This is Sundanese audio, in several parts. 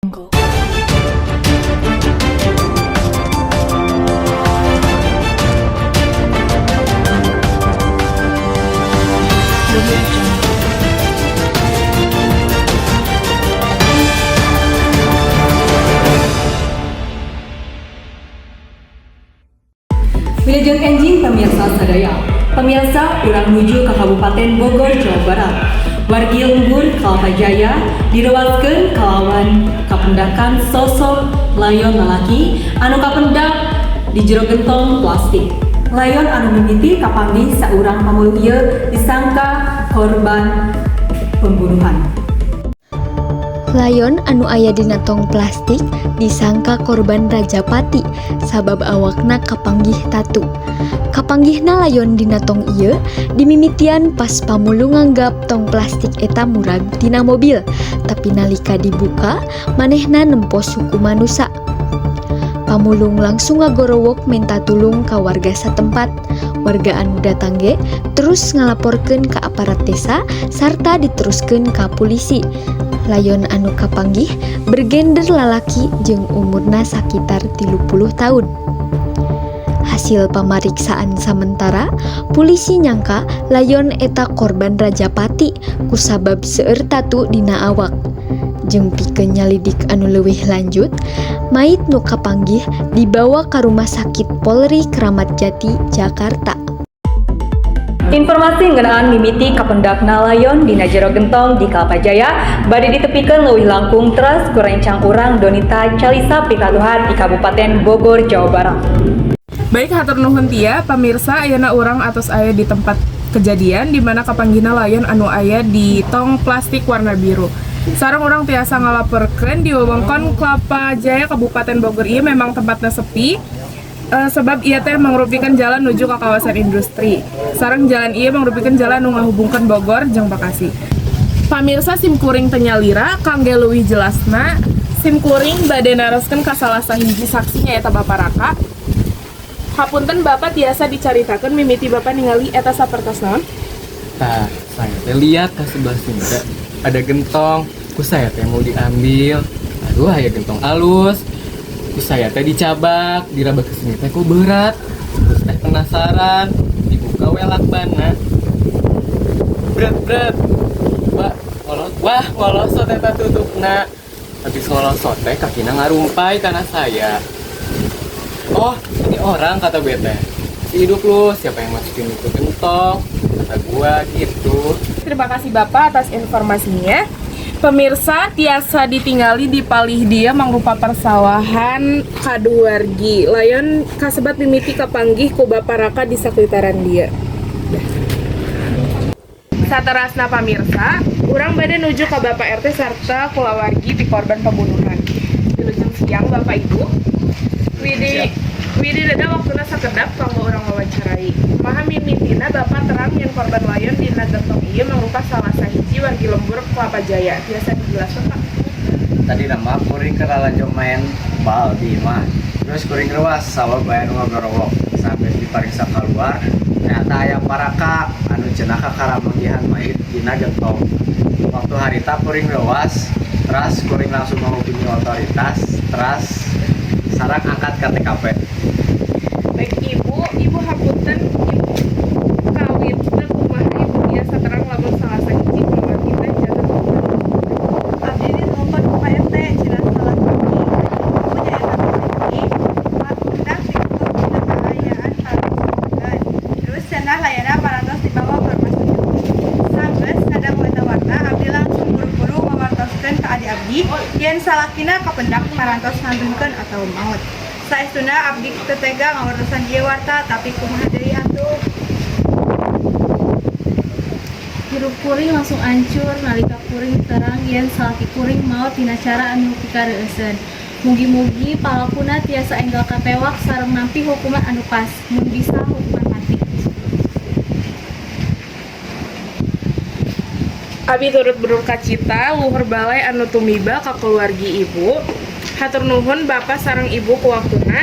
Jungle. Audio Jungle. Wilujeng enjing, pemirsa sadaya. Pemirsa, urang nuju ke Kabupaten Bogor, Jawa Barat. Wargi lembur Kelapa Jaya direwaskeun kalawan kapendakan sosok layon lalaki anu kapendak di jero gentong plastik. Layon anu mimiti kapanggih saurang pamulung ieu disangka korban pembunuhan. Layon anu aya dina tong plastik disangka korban rajapati sabab awakna kapanggih tatu. Kapanggihna layon dina tong ieu dimimitian pas pamulung nganggap tong plastik eta murag tina mobil, tapi nalika dibuka manehna nempo suku manusa. Pamulung langsung ngagorowok menta tulung ka warga satempat. Warga anu datang ge terus ngalaporkeun ka aparat desa sarta diteruskeun ka polisi. Layon anu kapanggih bergender lalaki jeung umurna sakitar 30 tahun. Hasil pamariksaan samentara, polisi nyangka layon eta korban rajapati kusabab seueur tatu dina awak. Jeung pikeun nyalidik anu leuwih lanjut, mayit nu kapanggih dibawa ka Rumah Sakit Polri Kramat Jati, Jakarta. Informasi ngeunaan mimiti kapendakna layon dina jero gentong di Kalapa Jaya bade ditepikeun leuwih langkung teras ku rencang urang Donita Calisa Pikatuhan di Kabupaten Bogor, Jawa Barat. Baik, hatur nuhun, Tia. Pamirsa, ayeuna urang atos aya di tempat kejadian di mana kapanggihna layon anu aya di tong plastik warna biru. Sareng urang tiasa ngalaporkeun di wewengkon Kelapa Jaya, Kabupaten Bogor ieu memang tempatnya sepi, sebab ieu teh mangrupakeun jalan menuju ke kawasan industri. Sareng jalan ieu mangrupakeun jalan nu ngahubungkeun Bogor jeung Bekasi. Pamirsa, sim kuring teu nyalira. Kangge leuwih jelasna, sim kuring bade naroskeun ka salah sahiji saksi, nyaeta Bapak Raka. Hapunten, Bapak, tiasa dicaritakeun mimiti Bapak ningali eta sapertos naon? Nah, saya teh lihat ke sebelah sini teh ada gentong. Ku saya teh mau diambil. Aduh, aya gentong alus. Ku saya teh dicabak, diraba ke sini teh kok berat. Terus teh penasaran, dibuka we lakbanna. Berat berat. Wah, wah, ngolosot eta tutupna. Habis ngolosot teh kakina ngarumpai karena saya. "Oh, ini orang," kata gue teh. "Si hidup lu, siapa yang masukin itu gentong?" Kata gua gitu. Terima kasih, Bapak, atas informasinya. Pemirsa, tiasa ditinggali di palih dieu mangrupa persawahan kaduwargi. Layon kasebat mimiti kapanggih ku Bapak Raka di sakulitaran dieu. Saterasna, pamirsa, urang bade nuju ka Bapak RT serta kulawargi ti korban pembunuhan. Wilujeng siang, Bapak, Ibu. Widi Widi reda waktuna sakedap kanggo urang wawancarai. Kumaha mimitina Bapak terang yen korban layon dina gentong ieu mangrupa salah sahiji wargi lembur Kelapa Jaya? Tiasa dijelaskan, Pak? Tadi nama kuring keur lalajo main bal di imah, terus kuring rewas sabab aya nu ngagorowok. Sampai dipariksa keluar, ternyata aya paraka anu cenah kakara manggihan mayit dina gentong. Waktu harita kuring rewas, terus kuring langsung menghubungi otoritas, terus sareng angkat ke TKP. Baik, Ibu, Ibu, hapunten, Ibu kawitna kumaha Ibu biasa terang lamun salah sahiji keluarga teh janten korban? Abdi ditelepon ku Pak RT, cenah salah sahiji nyaeta mimiti kapendak di dina kaayaan parantos. Terus cenah layonna parantos dibawa ke rumah sakit. Sanggeus ngadangu eta warta, abdi langsung buru-buru ngawartoskeun ka adi abdi yen salakina kapendak parantos ngantunkeun atau maut. Saestuna abdi teu tega ngawartosan ieu warta, tapi kumaha deui atuh. Hirup kuring langsung ancur nalika kuring terang yen salaki kuring maot dina cara anu pikareueuseun. Mugi-mugi palakuna tiasa enggal katewak sareng nampi hukuman anu pas, mun bisa hukuman mati. Abi turut berduka cita luhur balai anu tumiba ka keluargi Ibu. Hatur nuhun, Bapak sareng Ibu, ku waktuna.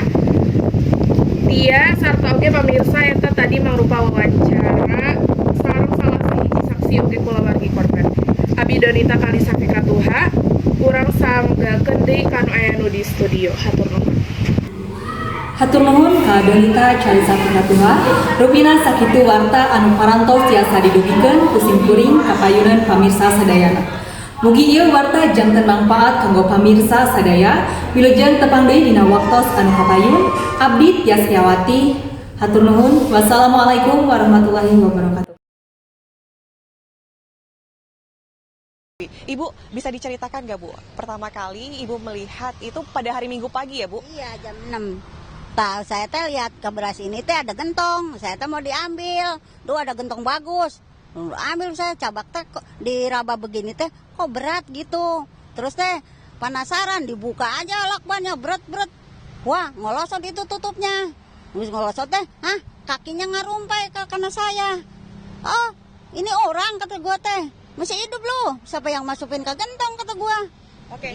Tia sarta oge pamirsa, eta tadi mangrupa wawancara sareng salah sahiji saksi oge kulawargi korban. Abi Donita Kalisa Fikratuha, Urang sanggakeun deui ka nu aya nu di studio. Hatur nuhun. Hatur nuhun ka Donita Carisa Pangatuha. Rupina sakitu warta anu parantos tiasa didugikeun ku simkuring kapayunan pamirsa sadayana. Mugi ieu warta janten mangpaat kanggo pamirsa sadaya. Wilujeng tepang deui dina waktos anu kapayun. Abdi Tias Yawati. Hatur nuhun. Wassalamualaikum warahmatullahi wabarakatuh. Ibu, bisa diceritakan nggak, Bu? Pertama kali Ibu melihat itu pada hari Minggu pagi ya, Bu? Iya, jam 6. Tahu saya teh lihat ke beras ini teh ada gentong, saya teh mau diambil. Tuh ada gentong bagus. Ambil saya cabak teh, kok diraba begini teh kok berat gitu. Terus teh penasaran, dibuka aja lakbannya, berat-berat. Wah, ngolosot itu tutupnya. Terus ngolosot teh, hah, kakinya ngarumpai ke kena saya. Oh, ini orang, kata gua teh. Masih hidup loh. Siapa yang masukin ke gentong, kata gua. Oke.